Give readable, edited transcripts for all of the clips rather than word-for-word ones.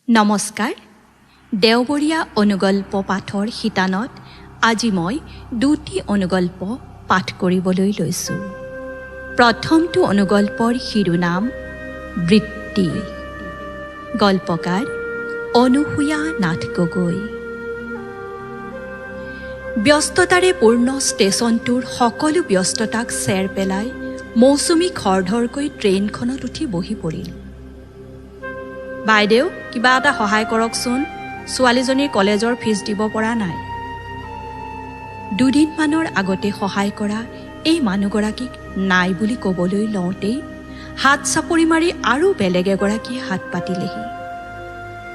নমস্কাৰ। দেওবৰীয়া অনুগল্প পাঠৰ শিতানত আজি মই দুটি অনুগল্প পাঠ কৰিবলৈ লৈছোঁ। প্ৰথমটো অনুগল্পৰ শিৰোনাম বৃত্তি। গল্পকাৰ অনুসূয়া নাথ গগৈ। ব্যস্ততাৰে পূৰ্ণ ষ্টেচনটোৰ সকলো ব্যস্ততাক চেৰ পেলাই মৌচুমী খৰধৰকৈ ট্ৰেইনখনত উঠি বহি পৰিল। বাইদেউ, কিবা এটা সহায় কৰকচোন, ছোৱালীজনীৰ কলেজৰ ফিজ দিব পৰা নাই। দুদিনমানৰ আগতে সহায় কৰা এই মানুহগৰাকীক নাই বুলি ক'বলৈ লওঁতেই হাত চাপৰি মাৰি আৰু বেলেগ এগৰাকীয়ে হাত পাতিলেহি।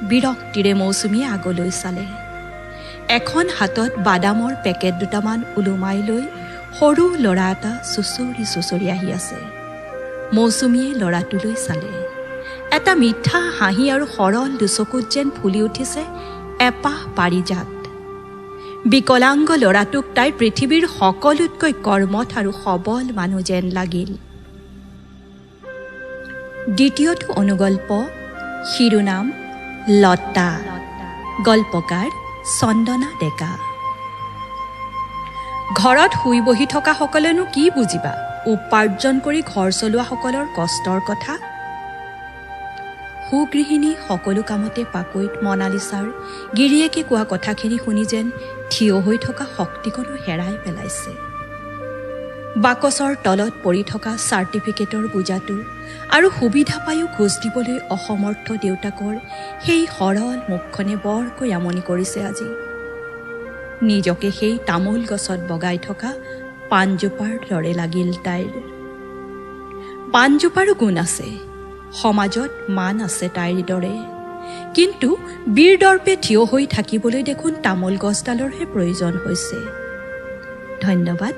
বিৰক্তিৰে মৌচুমীয়ে আগলৈ চালে। এখন হাতত বাদামৰ পেকেট দুটামান ওলোমাই লৈ সৰু ল'ৰা এটা চুঁচৰি চুঁচৰি আহি আছে। মৌচুমীয়ে ল'ৰাটোলৈ চালে। এটা মিঠা হাঁহি আৰু সৰল দুচকুত যেন ফুলি উঠিছে এপাহ পাৰিজাত। বিকলাংগ ল'ৰাটোক তাইৰ পৃথিৱীৰ সকলোতকৈ কৰ্মঠ আৰু সবল মানুহ যেন লাগিল। দ্বিতীয়টো অনুগল্প শিৰোনাম লতা। গল্পকাৰ চন্দনা ডেকা। ঘৰত শুই বহি থকাসকলেনো কি বুজিবা উপাৰ্জন কৰি ঘৰ চলোৱাসকলৰ কষ্টৰ কথা। সুগৃহিণী সকলো কামতে পাকৈত মনালিছাৰ গিৰিয়েকে কোৱা কথাখিনি শুনি যেন থিয় হৈ থকা শক্তিকণো হেৰাই পেলাইছে। বাকচৰ তলত পৰি থকা চাৰ্টিফিকেটৰ বোজাটো আৰু সুবিধা পায়ো ঘোচ দিবলৈ অসমৰ্থ দেউতাকৰ সেই সৰল মুখখনে বৰকৈ আমনি কৰিছে আজি। নিজকে সেই তামোল গছত বগাই থকা পাণজোপাৰ দৰে লাগিল তাইৰ। পাণজোপাৰো গুণ আছে, সমাজত মান আছে তাইৰ দৰে, কিন্তু বীৰ দৰ্পে থিয় হৈ থাকিবলৈ দেখোন তামোল গছডালৰহে প্ৰয়োজন হৈছে। ধন্যবাদ।